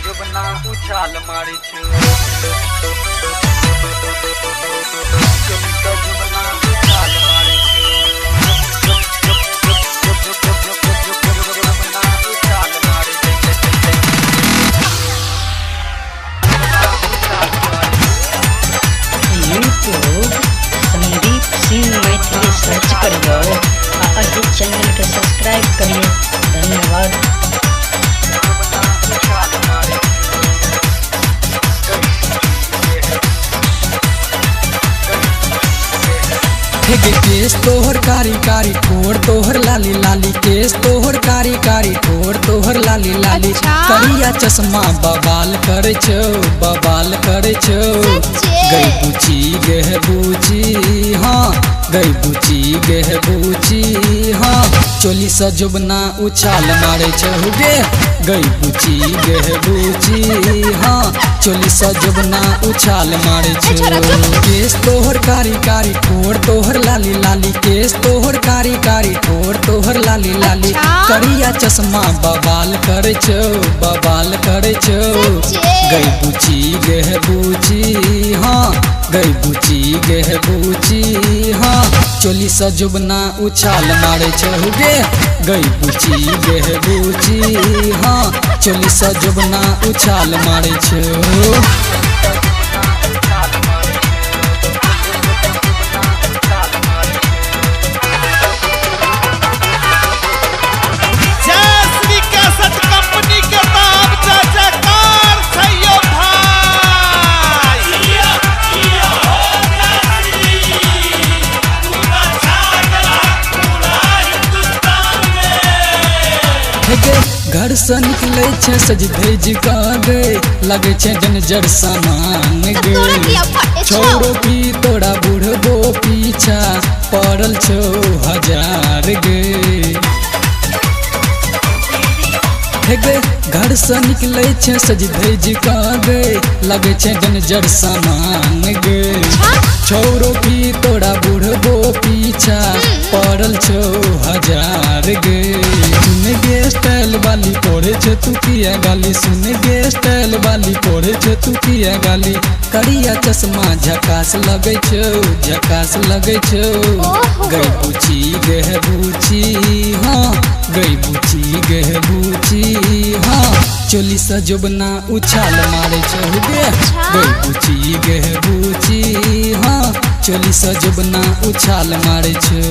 जुबना उछाल मारै छौ। चोली सँ जुबना उछाल मारै छौ। जुबना उछाल मारै छै। यूट्यूब संदीप सिंह मैथिली सर्च करियौ आ एहि चैनल के सब्सक्राइब करियौ। धन्यवाद। हे केस तोहर कारी कारी ठोर तोहर लाली लाली, केस तोहर कारी कारी ठोर तोहर लाली लाली। करिया चश्मा बवाल करे छौ, बवाल करे छौ। गई बुची गेह बुची हाँ, गई बुची गेह बुची हाँ, चोली सँ जुबना उछाल मारे छौ गे। गई बुची गेह बुची हाँ, चोली सँ जुबना उछाल मारे छौ। केस तोहर कारी कारी ठोर तोहर लाली लाली, केस तोहर कारी कारी ठोर तोहर लाली लाली। करिया चश्मा बवाल करे छौ, बवाल करे छौ। गई बुची गेह बुची हाँ, गई बुची गेह बुची हाँ, चोली सँ जुबना उछाल मारे छौ गे। गई बुची गेह बुची हाँ, चोली सँ जुबना उछाल मारे छौ। घर से निकले छे सज धज का गे, लगे छे जन सामान गे। छोरो की तोरा बुढ़बो पीछा पड़ल छो हजार गे। हे घर से निकले छे सज धज का गे, लगे छे जन सामान गे। छोरो की तोरा बुढ़बो पीछा पड़ल छो हजार गे। सुन गे स्टाइल वाली पढ़े छे तू किया गाली, सुन गे स्टाइल वाली पढ़े छे तू किया गाली। करिया चश्मा झकास लगे छौ, झकास लगे छौ। गई बुची गेह बुची हाँ, गई बुची गेह बुची हाँ, चोली सँ जुबना उछाल मारे छौ गे। गई बुची गेह बुची हाँ, चोली सँ जुबना उछाल मारे छौ।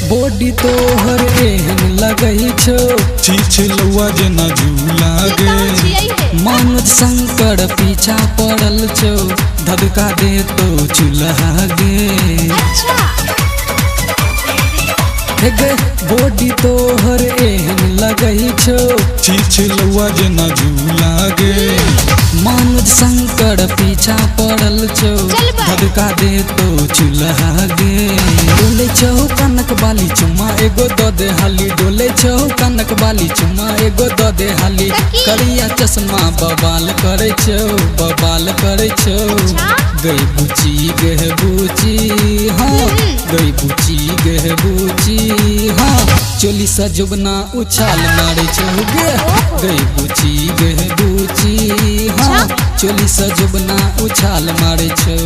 बॉडी तोहर एहन लगै छौ, छिछलौआ जेना झूला गे। मनोज शंकर पीछा पड़ल छौ, धधका दे तो चूल्हा गे। हे बॉडी तोहर एहन लगै छौ, छिछलौआ जेना झूला गे। मनोज शंकर पीछा पड़ल छौ, धधका दे तो चूल्हा गे। डोले छौ कनक बाली चुम्मा एगो दऽ दे हाली, डोले छौ कनक बाली चुम्मा एगो दऽ दे हाली। करिया चश्मा बवाल करे छौ, बवाल करे छौ। गई बुची गेह बुची हाँ, गई बुची गेह बुची हाँ, चोली सँ जुबना उछाल मारे छौ गे। गई बुची गेह बुची हाँ, चोली सँ जुबना उछाल मारे छौ।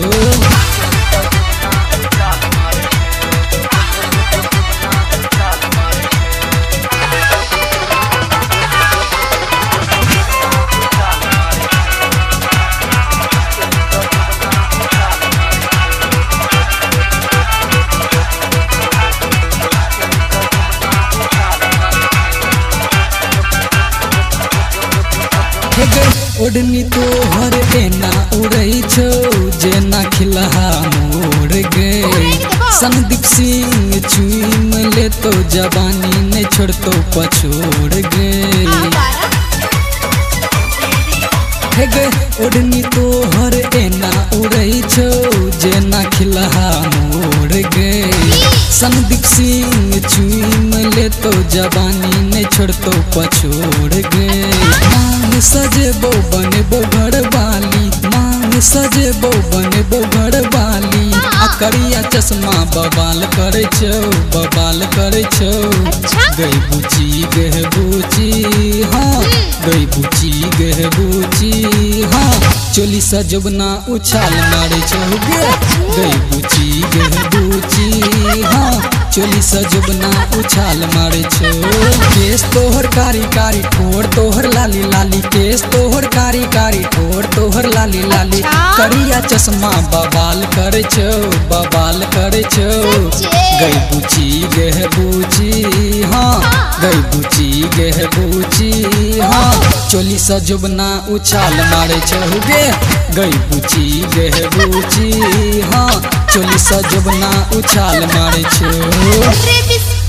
ओढ़नी तोहर एना उड़ै छौ जेना खिलहा मोर गे। संदीप सिंह चूम लेतो जवानी नहीं छोड़तो पछोड़ गे। हे गे ओढ़नी तोहर एना उड़ै छौ जेना खिलहा मोर गे। संदीप सिंह चूम लेतो देतो जवानी नहीं छोड़तो पछोड़ गे। मांग सजेबो बनेबो घरवाली, मांग सजेबो बनेबो घरवाली, आ करिया चश्मा बवाल करे छौ, बवाल करे छौ। गई बुची गे बुची हाँ, गई बुची गे बुची हाँ, चोली सजबना उछाल मारे छौ गे। गई बुची गे बुची हाँ, चोली सजबना उछाल मारे छौ। केस तोहर कारी कारी ठोर तोहर लाली लाली, केस तोहर कारी कारी ठोर तोहर लाली लाली, करिया चश्मा बवाल करे छौ, बवाल करे छौ। गई बुची गे बुची हाँ, गई बुची गे बुची हाँ, चोली सजबना उछाल मारे छौ गे। गई बुची गे बुची हाँ, चोली सजबना उछाल मारे छौ। रे।